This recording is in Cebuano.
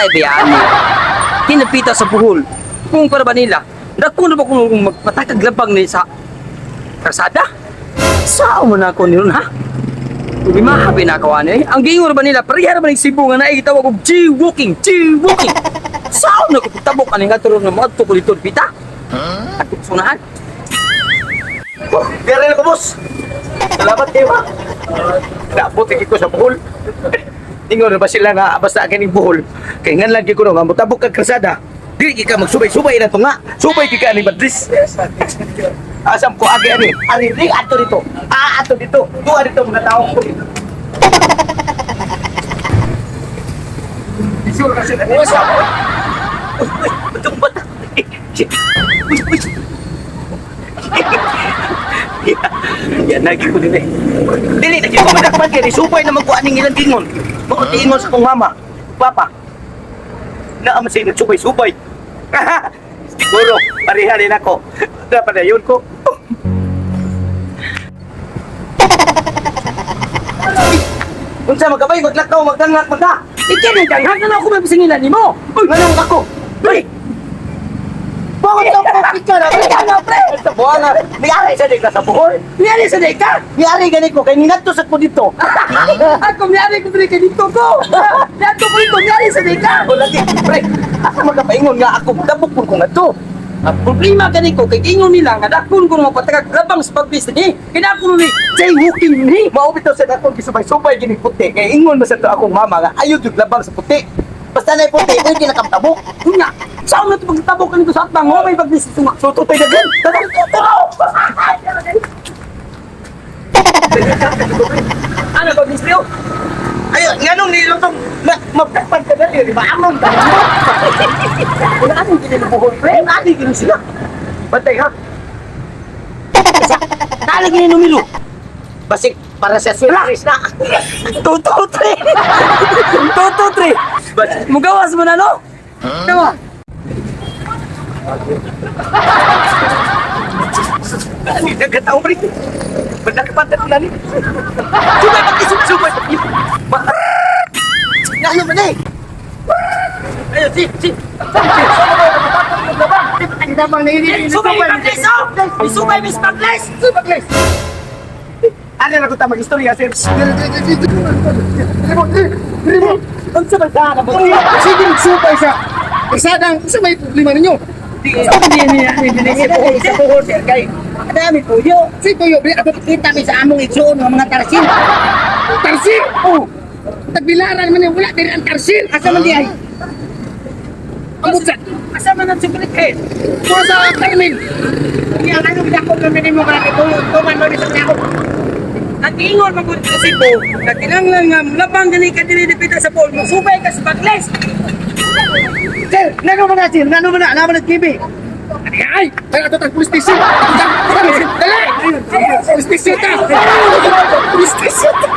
Patay ba yan? Kinapita sa buhol. Kung para ba nila, dako na ba kung magpatakag labang ni sa kalsada? Saan mo na ako niron, ha? Ubi mahabi na ako ani. Ang giingon ba nila, pareha ra ba ning Cebu nga naay gitawag og G-walking, G-walking. Saan na ko tabok ani nga turon nga moadto ko dito pita? At sunahan. Oh, Biyari na ko, boss. Salamat kayo, ha. Naabot ko sa Bohol. Ingon na ba sila nga basta kining Bohol? Kay ngan lagi ko no nga motabok kag krasada. Dili ka magsubay-subay na to nga. Subay di ka ni Badlis. Asam ko agi ani. Ari ring ato dito. Ah, ato dito. Duha dito mga tao. Sure kasi na. Uy, uy, itong bata. Eh, shit. Uy, uy. Yan, lagi ko din eh. Dili, lagi ko madakpan kay subay naman ko aning ilang gingon. Mao tiingon sa kong mama, papa. Naa man siya nagsubay-subay. Siguro, pareha rin ako. Dapat na yun ko. Unsa magkabay, maglakaw, magdangak, magka. Ikin ang danghan na ako may pasingilan nimo. Uy, nganong ako? Uy! Bakit ako picture na? Ikaw na, pre! Sa buwan na. Niari sa ka sa buhol. Niyari sa deka. Niari gani ko kay ningadto sa ko dito. Ako niyari ko diri kay dito ko. Niadto ko dito niyari sa deka. O lagi, pre. Asa magkapaingon nga ako tabok pud ko ngadto. Ang problema gani ko kay ingon nila nga dakon ko magpatagag labang sa pagbis ni. Kaya ako ni jaywalking ni. Mao bitaw sa akong gisubay-subay gini puti kay ingon man sa to akong mama nga ayo jud labang sa puti. Basta na puti, uy kinakamtabok. Unya, saan na ito pagtabok kanito sa atbang? Oh, may pagbis ito nga. So tutoy daghan. Tara, tara. Ano pagbis niyo? Ay, nganong nilutong mapakpan ka dali, di ba? Amon ka. Wala anong ginilubuhon, pre. Pre, ani gini sila. Bantay ha. Talag ni numero. Basig para sa sweet race na. 2, 2, 3. 2, 2, 3. Mugawas mo na, no? Tama. Ani nagkatao pre. Bandakpan ta ni. Subay pag subay. Ngano man eh? Ayo, si, si. Subay paglis, oh! Subay, Miss Paglis! Subay Ano na ko ta mag-istorya, sir? Unsa ba sa ka? Sige, nagsubay sa Isadang, unsa may problema ninyo? Sa buhol, sir, kay dami puyo. Si Tuyo, bili ato Kita mi sa among igsuon nga mga tarsin. tarsin. Oh. Tagbilaran man wala diri ang tarsin. Asa man di ay? Ang butsa. Asa man ang secret head? Kuha sa Carmen. Unya ano gidako kami nimo nga tuyo, tuman mo ni sa ako. Ang ingon man gud sa Cebu, na kinahanglan nga labang gani ka diri dipita sa pool, musubay ka sa paglis. Sir, ngano man na, sir? Ngano man na? Naman na TV. Ay, ay, ay ato tag police station. Ato tag- Dali! Police station ta. Police station ta.